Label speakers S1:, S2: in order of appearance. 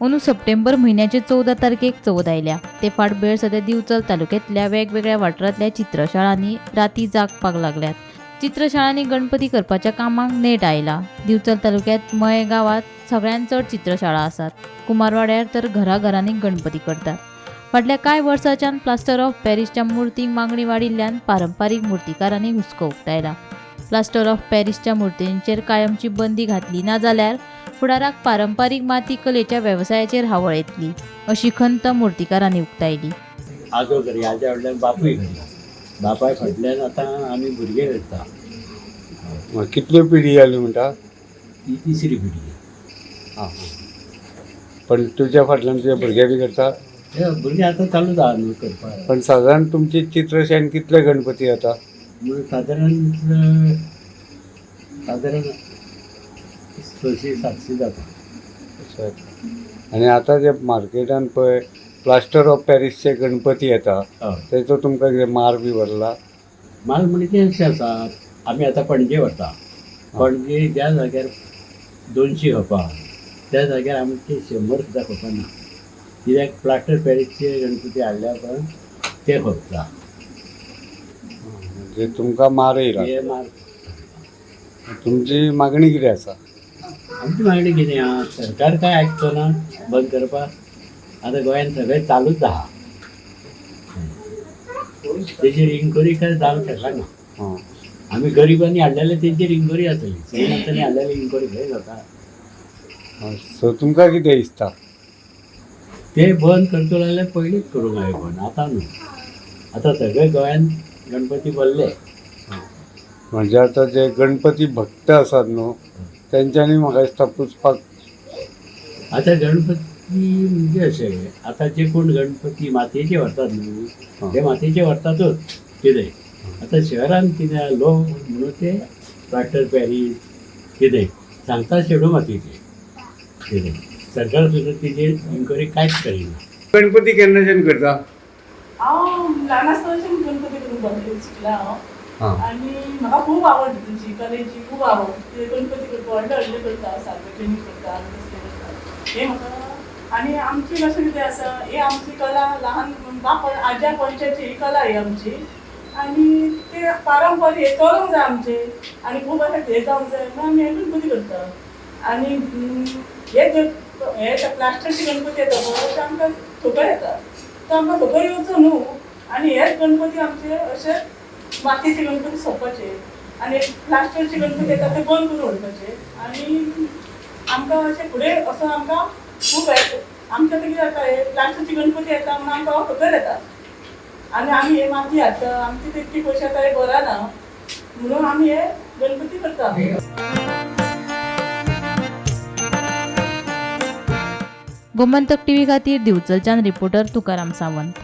S1: अंदू सप्टेंबर म्हयन्याचे 14 तारखेक चवथ आयल्या. ते फाटभुंयेर सद्या दिवचल तालुक्यांतल्या वेगवेगळ्या वाठारांतल्या चित्रशाळांनी राती जागपाक लागल्यात. चित्रशाळांनी गणपती करपाच्या कामाक नेट आयला. दिवचल तालुक्यांत मये गांवांत सगळ्यांत चड चित्रशाळा आसात. कुमारवाड्यार तर घराघरांनी गणपती करतात. फाटल्या कांय वर्सांच्यान प्लास्टर ऑफ पॅरिसच्या मुर्तींक मागणी वाडिल्ल्यान पारंपारीक मुर्तीकारांनी हुस्को उक्तायला. प्लास्टर ऑफ पॅरिसच्या मुर्तींचेर कायमची बंदी घातली ना जाल्यार फुडाराक पारंपारीक माती कलेच्या वेवसायाचेर हावळ येतली अशी खंत मुर्तीकारांनी उक्तायली.
S2: आजो घरी, आज्या फाटल्यान बापूय घरी, बापाय फाटल्यान आतां आमी भुरगे करता.
S3: कितल्यो पिढी जाली म्हणटा?
S2: ही तिसरी पिढी.
S3: आं, पण तुज्या फाटल्यान तुजे भुरगे बी करता?
S2: हे भुरगे आतां चालूच आहा न्हू करपाक.
S3: पण सादारण तुमची चित्रशेन कितले गणपती जाता?
S2: म्हणून सादारण सादारण 600-700 जाता.
S3: आनी आतां जे मार्केटान पळय प्लास्टर ऑफ पॅरिसचे गणपती येता, तेचो तुमकां कितें मार बी भरला?
S2: माल म्हणजे अशें आसा, आमी आतां पणजे व्हरता. पणजे ज्या जाग्यार 200 खपा त्या जाग्यार आमचे 100 सुद्दां खपना, कित्याक प्लास्टर पॅरिसचे गणपती हाडल्या उपरांत ते खपता.
S3: म्हणजे तुमकां मार येयला.
S2: हे मार.
S3: तुमची मागणी कितें आसा?
S2: आमची मागणी कितें आहा, सरकार काय आयकचो ना बंद करपाक. आतां गोंयांत सगळें चालूच आहा, तेजेर इन्क्वायरी काय जावंक शकना.
S3: आं.
S2: आमी गरिबांनी हाडलेले तेंचेर इन्क्वायरी जातली, श्रीमंतांनी हाडलेली इन्क्वायरी खंय जाता?
S3: सो तुमकां कितें दिसता?
S2: ते बंद करतले जाल्यार पयलींच करूंक जाय बंद, आतां न्हू. आतां सगळे गोंयांत गणपती भरले.
S3: म्हणजे आतां जे गणपती भक्त आसात न्हू तेंच्यांनी म्हाका दिसता पुजपाक.
S2: आतां गणपती म्हणजे अशें, आतां जे कोण गणपती मातयेचे व्हरतात न्हू ते मातयेचे व्हरतातूच. कितें आतां शहरान कितें लोक म्हणून ते प्लास्टर पॅरीस कितें सांगता शेडो मातयेचे. कितें सरकार सुद्दां तेजेर इन्क्वायरी कांयच करिना.
S3: गणपती केन्नाच्यान करता?
S4: हांव ल्हान आसतनाच्यान गणपती करूंक शिकलां हांव.
S3: आं.
S4: आनी म्हाका खूब आवड तुमची कलेची खूब आवड. ते गणपती करता, व्हडले व्हडले करता, सार्वजनीक करता आनी तसले करता. हें म्हाका आनी आमची कशें कितें आसा, ही आमची कला ल्हान बाप आज्या पणच्याची ही कला ही आमची, आनी ते पारंपरीक हें चलोंक जाय आमचें आनी खूब अशें हें जावंक जाय म्हणून आमी हे गणपती करता. आनी हे जे हे प्लास्टरचे गणपती येता पळय ते आमकां खबर येता, तो आमकां खबर येवचो न्हू. आनी हेच गणपती आमचे अशे मातयेचे गणपती सोंपपाचे आनी प्लास्टरचे गणपती येता ते बंद करून उडोवपाचे. आनी आमकां अशें फुडें असो आमकां खूब आमच्या कितें जाता, हे प्लास्टरचे गणपती येता म्हणून आमकां खबर येता आनी आमी हे माती हाडटा, आमची तितकी पयशे आतां हे बरा ना म्हणून आमी हे गणपती करता.
S1: गोमंतक टीव्ही खातीर दिवचलच्यान रिपोर्टर तुकाराम सावंत.